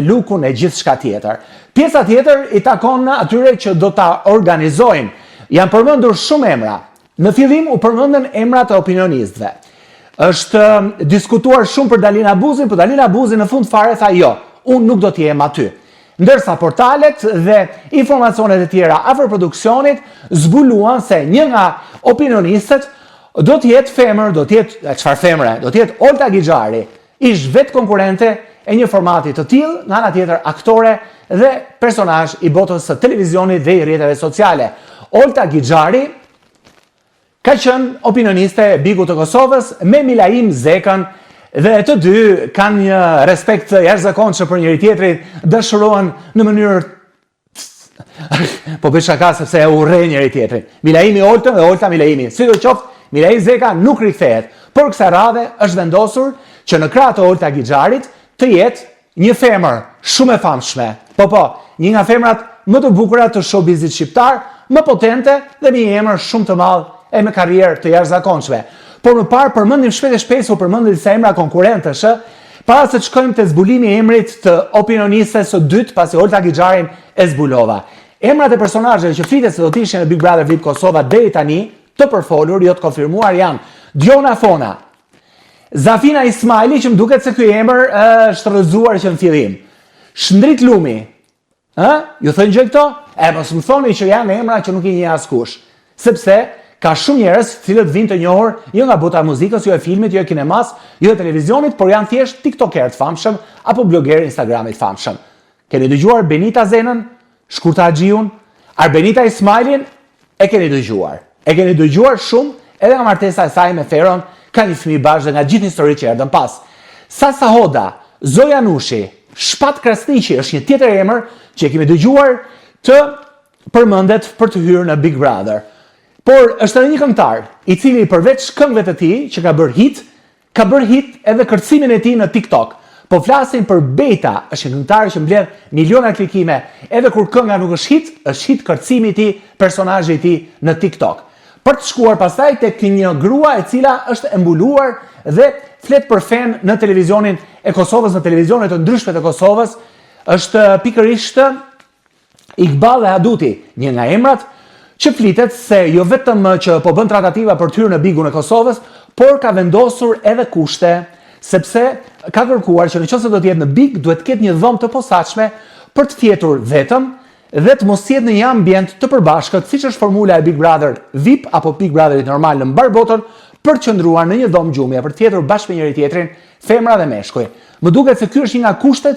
Lukun e gjithçka tjetër. Pjesa tjetër i takon atyre që do ta organizojnë. Janë përmendur shumë emra. Në fillim u përmendën emrat e opinionistëve. Është diskutuar shumë për Dalina Buzin, por Dalina Buzi në fund fare tha jo, unë nuk do të jem aty. Ndërsa portalet dhe informacionet e tjera afër produksionit zbuluan se një nga opinionistët do të jetë femër, do të jetë çfarë femre, do të jetë Olta Gixhari, Ish vetë konkurrente e një formati të tillë, nga ana tjetër aktore dhe personazh i botës së televizionit dhe i rrjeteve sociale. Olta Gixhari ka qenë opinioniste e Bigut të Kosovës me Milaim Zekën dhe të dy kanë një respekt të jashtëzakonshëm për njëri-tjetrin, dashurohen në mënyrë Po bëj shaka sepse e urrejnë njëri-tjetrin. Milaimi Oltën dhe Olta Milaimin. Sidoqoftë, Milaim Zeka nuk rikthehet. Por kësaj radhe është vendosur që në krah të Olta Gixharit të jetë një femër shumë e famshme. Po po, një nga femrat më të bukura të showbizit shqiptar, më potente dhe me një emër shumë të madh e me karrierë të jashtëzakonshme. Por më parë përmendim shpejt e shpejt se u përmendën disa emra konkurrentësh, ë, Para se të shkojmë te zbulimi i emrit të opinionistes së dytë pasi Olta Gixharin e zbulova. Emrat e personazheve që flitet se do të ishin në Big Brother VIP Kosova deri tani, të përfolur, jo të konfirmuar janë Diona Fona, Zafina Ismajli që më duket se ky emër është rrëzuar që në fillim. Shndrit Lumi, Ë? Ju thonë gjë këto? E mos më thoni që janë emra që nuk i njeh askush. Sepse ka shumë njerëz të cilët vijnë të njohur jo nga bota e muzikës, jo e filmit, jo e kinemas, jo e televizionit, por janë thjesht tiktokerë të famshëm apo blogerë Instagramit të famshëm. Keni dëgjuar Benita Zenën, Shkurta Haxhiun, Arbenita Ismajlin, E keni dëgjuar. E keni dëgjuar shumë edhe nga martesa e saj me Feron, ka një fëmijë bashkë dhe nga gjithë historitë që erdhën pas. Sasa Hoda, Zoja Nushi, Shpat Krasniqi është një tjetër emër që e kemi dëgjuar të përmendet për të hyrë në Big Brother. Por është edhe një këngëtar, i cili përveç këngëve të tij që ka bërë hit, Ka bërë hit edhe kërcimin e tij në TikTok. Po flasim për Bejta, është një këngëtar që mbledh miliona klikime, edhe kur kënga nuk është hit, është hit kërcimi i tij, personazhi i tij në TikTok. Për të shkuar pastaj tek një grua e cila është e mbuluar dhe flet për fenë në televizionin e Kosovës, në televizione të ndryshme të Kosovës, është pikërisht Igballe Haduti, një nga emrat që flitet se jo vetëm që po bën tratativa për të hyrë në Bigun e Kosovës, por ka vendosur edhe kushte, sepse ka kërkuar që në qoftë se do të jetë në Big, duhet të ketë një dhomë të posaçme për të fjetur vetëm dhe të mos jetë në një ambient të përbashkët, siç është formula e Big Brother VIP apo Big Brotherit normal në mbarë botën, për të qëndruar në një dhomë gjumi, për të fjetur bashkë me njëri-tjetrin, femra dhe meshkuj. Më duket se ky është një nga kushtet